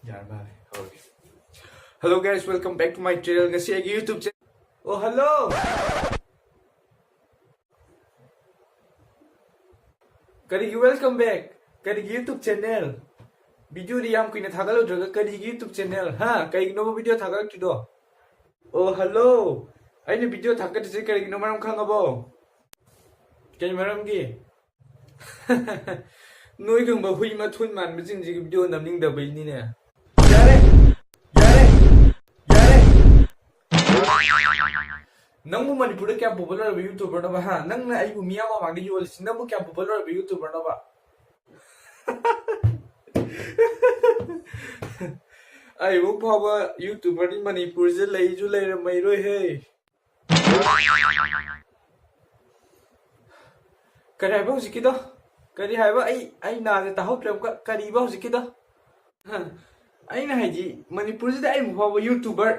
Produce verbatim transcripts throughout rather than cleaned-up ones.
ꯌꯥꯔ ꯃꯥꯜꯂꯦ, ꯍꯧꯔꯒꯦ꯫ Hello guys, welcome back to my channel. ꯉꯁꯤ ꯑꯩꯒꯤ YouTube channel. Oh, hello. ꯀꯔꯤꯒꯤ welcome back? ꯀꯔꯤꯒꯤ YouTube channel? Video ꯗꯤ ꯌꯥꯝ ꯀꯨꯏꯅ ꯊꯥꯒꯠꯂꯨꯗ꯭ꯔꯒ ꯀꯔꯤꯒꯤ YouTube channel? ꯍꯥ? ꯀꯩꯒꯤꯅꯣꯕ video ꯊꯥꯒꯠꯂꯛꯇ꯭ꯔꯤꯗꯣ? Oh, hello. ꯑꯩꯅ video ꯊꯥꯒꯠꯇ꯭ꯔꯤꯁꯦ ꯀꯔꯤꯒꯤꯅꯣ, ꯃꯔꯝ ꯈꯪꯉꯕꯣ? ꯀꯩ ꯃꯔꯝꯒꯤ? ꯅꯣꯏꯒꯨꯝꯕ ꯍꯨꯏ ꯃꯊꯨꯟ ꯃꯥꯟꯕꯁꯤꯡꯁꯤꯒꯤ video ꯅꯝꯅꯤꯡꯗꯕꯩꯅꯤꯅꯦ꯫ ꯌꯥꯔꯦ! ꯌꯥꯔꯦ! ꯌꯥꯔꯦ! ꯅꯪꯕꯨ ꯃꯅꯤꯄꯨꯔꯗ ꯀꯌꯥꯝ popular ꯑꯣꯏꯕ YouTuber ꯅꯣꯕ, ꯍꯥ? ꯅꯪꯅ ꯑꯩꯕꯨ ꯃꯤꯌꯥꯝ ꯃꯃꯥꯡꯗ ꯌꯣꯜꯂꯤꯁꯤ ꯅꯪꯕꯨ ꯀꯌꯥꯝ popular ꯑꯣꯏꯕ YouTuber ꯅꯣꯕ? ꯑꯩꯃꯨꯛ ꯐꯥꯎꯕ YouTuber ꯗꯤ ꯃꯅꯤꯄꯨꯔꯁꯦ ꯂꯩꯁꯨ ꯂꯩꯔꯝꯃꯩꯔꯣꯏꯍꯦ꯫ ꯀꯔꯤ ꯍꯥꯏꯕ ꯍꯧꯖꯤꯛꯀꯤꯗꯣ? ꯀꯔꯤ ꯍꯥꯏꯕ? ꯑꯩ, ꯑꯩ ꯅꯥꯁꯦ ꯇꯥꯍꯧꯗ꯭ꯔꯦ ꯑꯃꯨꯛꯀ꯫ ꯀꯔꯤꯕ ꯍꯧꯖꯤꯛꯀꯤꯗꯣ? ꯍ, ꯑꯩꯅ ꯍꯥꯏꯗꯤ, ꯃꯅꯤꯄꯨꯔꯁꯤꯗ ꯑꯩꯕꯨ ꯐꯥꯎꯕ YouTuber꯫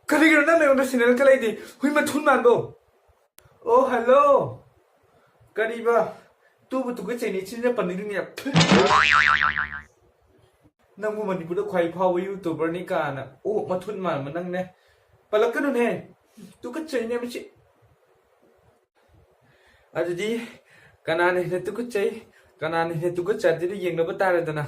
ꯀꯔꯤꯒꯤꯅꯣ ꯅꯪ ꯑꯩꯉꯣꯟꯗ ꯁꯤꯟꯅꯔꯒ ꯂꯩꯗꯤ? ꯍꯨꯏ ꯃꯊꯨꯟ ꯃꯥꯟꯕꯣ꯫ Oh, hello. ꯀꯔꯤꯕ? ꯇꯨꯕꯨ ꯇꯨꯀꯠꯆꯩꯅꯤ, ꯆꯤꯟꯖ ꯄꯟꯅꯤꯡꯉꯤꯅꯦ꯫ ꯅꯪꯕꯨ ꯃꯅꯤꯄꯨꯔꯗ ꯈ꯭ꯋꯥꯏ ꯐꯥꯎꯕ YouTuber ꯅꯤ ꯀꯥꯏꯅ꯫ ꯑꯣ, ꯃꯊꯨꯟ ꯃꯥꯟꯕ ꯅꯪꯅꯦ꯫ ꯄꯜꯂꯛꯀꯅꯨꯅꯦ꯫ ꯇꯨꯀꯠꯆꯩꯅꯦ ꯃꯁꯤ꯫ ꯑꯗꯨꯗꯤ ꯀꯅꯥꯅ ꯍꯦꯟꯅ ꯇꯨꯀꯠꯆꯩ, ꯀꯅꯥꯅ ꯍꯦꯟꯅ ꯇꯨꯀꯠꯆꯗꯦꯗꯣ ꯌꯦꯡꯅꯕ ꯇꯥꯔꯦꯗꯅ꯫